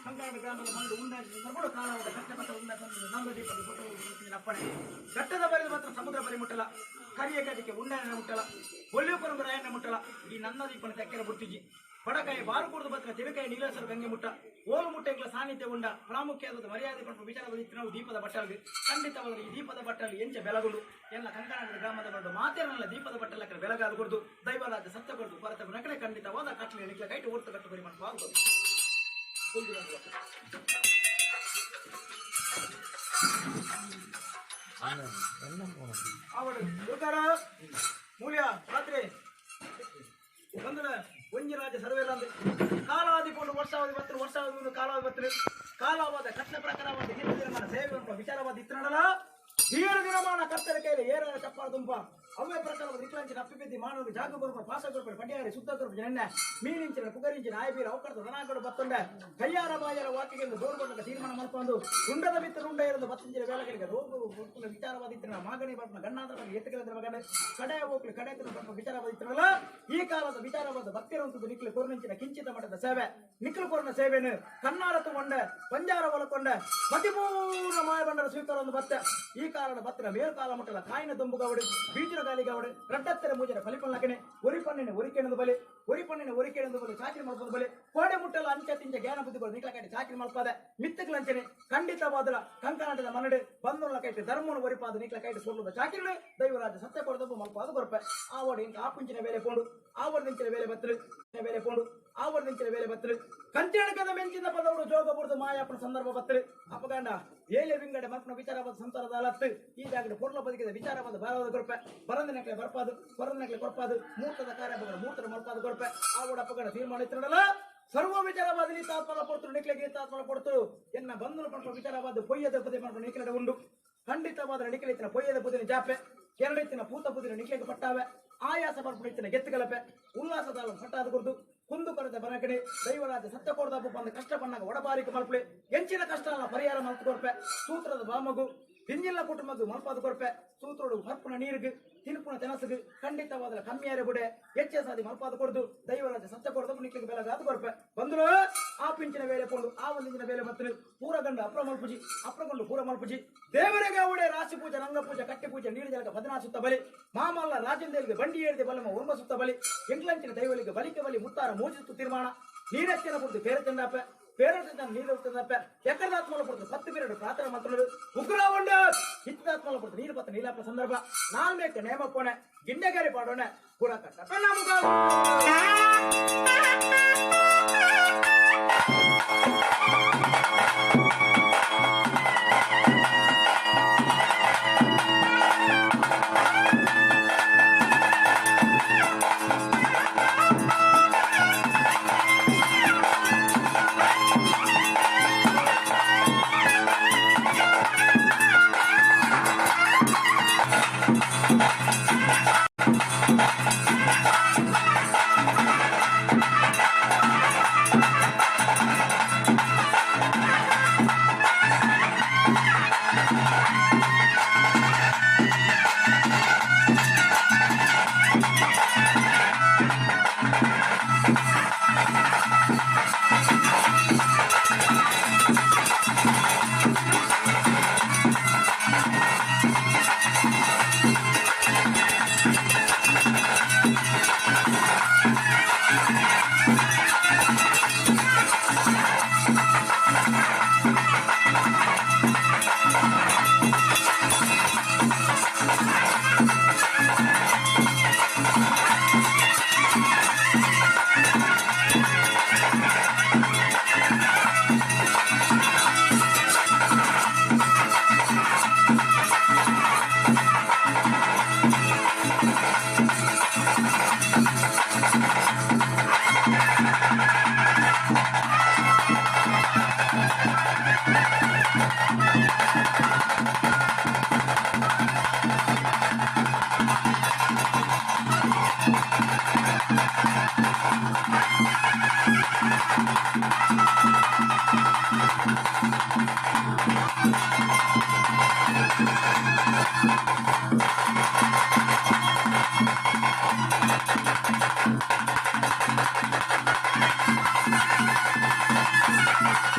ಕಂಕನಾಡ ಗ್ರಾಮದ ಮಂಡು ಉಂಡಾಗಿ ಸಂದರ್ಭ ಕಾಲವಾದ ಕಟ್ಟಪಟ್ಟ ಉಂಡ ನಂದ ದೀಪದ ಫೋಟೋ ಅಪ್ಪಣೆ ಘಟ್ಟದ ಬರಿದ ಮಾತ್ರ ಸಮುದ್ರ ಬರಿ ಮುಟ್ಟಲ ಕರಿಯ ಕದಿಕೆ ಉಂಡಾಯನ ಮುಟ್ಟಲ ಒಳ್ಳೆಯ ರಾಯನ ಮುಟ್ಟಲ ಈ ನನ್ನ ದೀಪನ ತೆಕ್ಕೆರ ಬುಟ್ಟಿಜಿ ಬಡಕಾಯಿ ಬಾರು ಕುಡಿದು ಬತ್ರ ತೆವಿಕಾಯಿ ನೀಲೇಶ್ವರ ಗಂಗೆ ಮುಟ್ಟ ಓಲು ಮುಟ್ಟೆಗಳ ಸಾನ್ನಿಧ್ಯ ಉಂಡ ಪ್ರಾಮುಖ್ಯದ ಮರ್ಯಾದೆ ಪಂಪ ವಿಚಾರದ ನಾವು ದೀಪದ ಬಟ್ಟಲು ಖಂಡಿತವಾದ ಈ ದೀಪದ ಬಟ್ಟಲು ಎಂಚ ಬೆಳಗುಂಡು ಎಲ್ಲ ಕಂಕನಾಡ ಗ್ರಾಮದ ಬಂದು ಮಾತೇನಲ್ಲ ದೀಪದ ಬಟ್ಟಲ ಬೆಳಗಾದ ಕೊಡ್ದು ದೈವರಾಜ ಸತ್ಯ ಕೊಡ್ದು ಭಾರತ ನಕಡೆ ಖಂಡಿತವಾದ ಕಟ್ಲೆ ನಿಕ್ಲ ಕೈಟ್ ಓಡ್ತ ಕಟ್ಟು ಬರಿ ಮಾಡ್ಬಾರ್ದು. ಅವಳು ದುರ್ಗಾರ ಮೂಲ್ಯ ರಾತ್ರಿ ಬಂದನ ಒಂಜಿ ರಾಜ ಸರ್ವೇಲಂದು ಕಾಲಾದಿ ಪೋಂಡು ವರ್ಷಾವಧಿ ಬತ್ತರು ವರ್ಷಾವಧಿ ಒಂದು ಕಾಲಾವಧಿ ಬತ್ತರು ಕಾಲವಾದ ಕಟ್ಲ ಪ್ರಕಾರವಾದ ಹಿರಿಯ ದಿನಮಾನ ಸೇವೆ ವಿಚಾರವಾದ ಇತ್ತನಡಲ ಹಿರಿಯರ ದಿನಮಾನ ಕರ್ತರ ಕೈಲಿ ಏರಾರ ಚಪ್ಪಾರ ತುಂಪ ಅವೇ ಪ್ರಕಾರದ ನಿಕ್ಲಂಚಿನ ಅಪ್ಪಿಬಿದ್ದಿ ಮಾನವರು ಜಾಗ ಬರುವ ಪಾಸ ಕೊರ್ಪೆ ಪಡ್ಯಾರಿ ಸುತ್ತ ಕೊರ್ಪೆ ನೆನ್ನೆ ಮೀನಿಂಚಿನ ಪುಗರಿಂಚಿನ ಆಯಬೀರ ಅವಕರ್ತ ದನಾಗಡು ಬತ್ತೊಂಡೆ ಕೈಯಾರ ಬಾಯರ ವಾಕಿಗೆ ದೋರ್ಗೊಂಡ ತೀರ್ಮಾನ ಮಲ್ಪಂದು ಉಂಡದ ಬಿತ್ತ ಉಂಡ ಇರೋದು ಬತ್ತಂಚಿನ ವೇಳೆಗಳಿಗೆ ರೋಗ ವಿಚಾರವಾದ ಇತ್ತಿನ ಮಾಗಣಿ ಬರ್ಪನ ಗಣ್ಣಾಂತರ ಬಗ್ಗೆ ಎತ್ತುಕಲದ್ರ ಮಗನ ಕಡೆ ಹೋಗ್ಲಿ ಕಡೆ ಬರ್ಪ ವಿಚಾರವಾದ ಇತ್ತಿನಲ್ಲ ಈ ಕಾಲದ ವಿಚಾರವಾದ ಭಕ್ತಿರಂತದ್ದು ನಿಕ್ಲು ಕೊರ್ನಿಂಚಿನ ಕಿಂಚಿತ ಮಠದ ಸೇವೆ ನಿಕ್ಲು ಕೊರ್ನ ಸೇವೆನು ಕನ್ನಾರ ತಗೊಂಡ ಪಂಜಾರ ಒಲಕೊಂಡ ಮತಿಪೂರ್ಣ ಮಾಯಬಂಡರ ಸ್ವೀಕಾರ ಒಂದು ಬತ್ತೆ ಈ ಕಾಲದ ಬತ್ತಿನ ಮೇಲ್ಕಾಲ ಮುಟ್ಟಲ ಕಾಯಿನ ದುಂಬುಗವಡು ಬೀಜರ ಗಾಲಿಗವಡು ರಡ್ಡತ್ತರ ಮೂಜರ ಫಲಿಪಲ್ಲಕನೆ ಒರಿ ಪಣ್ಣಿನ ಒರಿಕೆಣದು ಬಲೆ ಒರಿ ಪಣ್ಣಿನ ಒರಿಕೆಣದು ಬಲೆ ಚಾಕರಿ ಮಲ್ಪದ ಬಲೆ ಕೋಡೆ ಮುಟ್ಟಲ ಅಂಚೆ ತಿಂಚ ಜ್ಞಾನ ಬುದ್ಧಿಗಳು ನಿಕ್ಲ ಕೈಟಿ ಚಾಕರಿ ಮಲ್ಪದ ಮಿತ್ತುಗಳಂಚನೆ ಖಂಡಿತವಾದಲ ಕಂಕನಾಟದ ಮನ್ನಡೆ ಬಂಧುಗಳ ಕೈಟಿ ಧರ್ಮವನ್ನು ಒರಿಪಾದ ನಿಕ್ಲ ಕೈಟಿ ಸೊಲ್ಲದ ಚಾಕಿರಿ ದೈವರಾಜ ಸತ್ಯ ಕೊಡದಬ್ಬು ಮಲ್ಪಾದ ಕೊರಪೆ ಆವಡು ಇಂಕ ಆಪುಂಚಿನ ಬೇಲೆ ಪೋಂಡು ಆವರ್ದಿಂಚಿನ ಬೇಲೆ ಬತ್ತಲು ಬೇಲೆ ಪೋಂಡು ಆವರ್ದಿಂಚಿನ ಬೇಲೆ ಬತ್ತಲು ಕಂಚಣಕದ ಮೆಂಚಿನ ಪದವರು ಜೋಗ ಬುಡ್ದು ಮಾಯಾಪನ ಸಂದರ್ಭ ಬತ್ತಲು ಅಪಗಂಡ ಏಳೆ ವಿಂಗಡೆ ಮಲ್ಪನ ವಿಚಾರವಾದ ಸಂಸಾರದ ಅಲತ್ತು ಈ ಜಾಗದ ಪೊರ್ಲ ಬದುಕಿದ ವಿಚಾರವಾದ ಬಾರವಾದ ಕೊರಪೆ ಬರಂದ ನಕಲೆ ಬರ್ಪಾದು ಬರಂದ ನಕಲೆ ಕೊರಪಾದು ಮೂರ್ತದ ಕಾರ್ಯ ಬಗಡ ಮೂರ್ತದ ಮಲ್ಪಾದ ಕೊರಪೆ ಆವಡ ಅಪಗಂಡ ತೀರ್ಮಾನ ಇತ್ತಿರಡಲ ಸರ್ವ ವಿಚಾರವಾದ ನೀತಾತ್ಮಲ ಪಡ್ತರು ನಿಕ್ಲೆಗೆ ತಾತ್ಮಲ ಪಡ್ತರು ಎನ್ನ ಬಂಧನ ಪಡ್ಪ ವಿಚಾರವಾದ ಪೊಯ್ಯದ ಪದೇ ಪಡ್ಪ ನಿಕ್ಲೆಡ ಉಂಡು ಖಂಡಿತವಾದ ನಿಕ್ಲೆತ್ತಿನ ಪೊಯ್ಯದ ಬುದಿನ ಜಾಪೆ ಎರಡೆತ್ತಿನ ಪೂತ ಬುದಿನ ನಿಕ್ಲೆಗೆ ಪಟ್ಟಾವೆ ಆಯಾಸ ಪಡ್ಪಡಿತ್ತಿನ ಗೆತ್ತುಗಲಪೆ ಉಲ್ಲಾಸದ ಪಟ್ಟಾದ ಕುರ್ದು ಕುಂದು ಕೊರತೆ ಬನಕಡೆ ದೈವರಾಜ ಸತ್ಯ ಕೊಡದಪ್ಪ ಬಂದ ಕಷ್ಟ ಪಣ್ಣಾಗ ಒಡಬಾರಿಕೆ ಮಲ್ಪಳೆ ಎಂಚಿನ ಕಷ್ಟ ಅಲ್ಲ ಪರಿಹಾರ ಮಲ್ತು ಕೊರ್ಪೆ ಸೂತ್ರದ ಬಾಮಗು ಪಿಂಜಿಲ್ಲ ಕುಟುಂಬದ್ದು ಮಲ್ಪಾದ ಕೊರ್ಪೆ ಸೂತ್ರೋಡು ಹರ್ಪುನ ನೀರಿಗೆ ತಿನ್ಪುನ ತೆನಸುಗು ಖಂಡಿತವಾದ ಕಮ್ಮಿಯಾರೆ ಬುಡೆ ಹೆಚ್ಚೆ ಸಾದಿ ಮಲ್ಪಾದ ಕೊಡ್ದು ದೈವರಾಜ ಸತ್ಯ ಕೊಡದಪ್ಪ ನಿಕ್ಲಿಗೆ ಬೆಲಗಾದ ಕೊರ್ಪೆ ಬಂದ್ರು ಆ ಪಿಂಚಿನ ಬೇಲೆ ಕೊಂಡು ಆ ಒಂದಿಂಚಿನ ಬೇಲೆ ಬತ್ತಲು ಪೂರ ಗಂಡು ಅಪ್ರ ಮಲ್ಪುಜಿ ಅಪ್ರಗೊಂಡು ಪೂರ ಮಲ್ಪುಜಿ ದೇವರಿಗೆ ಅವಡೆ ರಾಶಿ ಪೂಜೆ ರಂಗ ಪೂಜೆ ಕಟ್ಟಿ ಪೂಜೆ ನೀರು ಜಲಕ ಬದನಾ ಸುತ್ತ ಬಲಿ ಮಾಮಲ್ಲ ರಾಜೇಂದ್ರಿಗೆ ಬಂಡಿ ಏರಿದೆ ಬಲಮ ಒರ್ಮ ಸುತ್ತ ಬಲಿ ಎಂಗ್ಲಂಚಿನ ದೈವಲಿಗೆ ಬಲಿಕೆ ಬಲಿ ಮುತ್ತಾರ ಮೋಜಿತ್ತು ತೀರ್ಮಾನ ನೀರೆತ್ತಿನ ಪುಡ್ದು ಪೇರೆ ತಿಂದಪ್ಪ పేరు నీరు తప్ప ఎక్కడ పడుతుంది పత్తి పీరియడ్ ప్రార్థన మంత్రులు ఉగ్ర ఉండు ಹಿತ್ತಾತ್ಮಲ ಪಡ್ತು ನೀರು ಪತ್ತ ನೀಲಾಪ ಸಂದರ್ಭ ನಾಲ್ಮೇಕ ನೇಮ ಕೋಣೆ ಗಿಂಡೆಗಾರಿ ಪಾಡೋಣ ಪೂರ ಕಟ್ಟ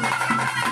ಆ.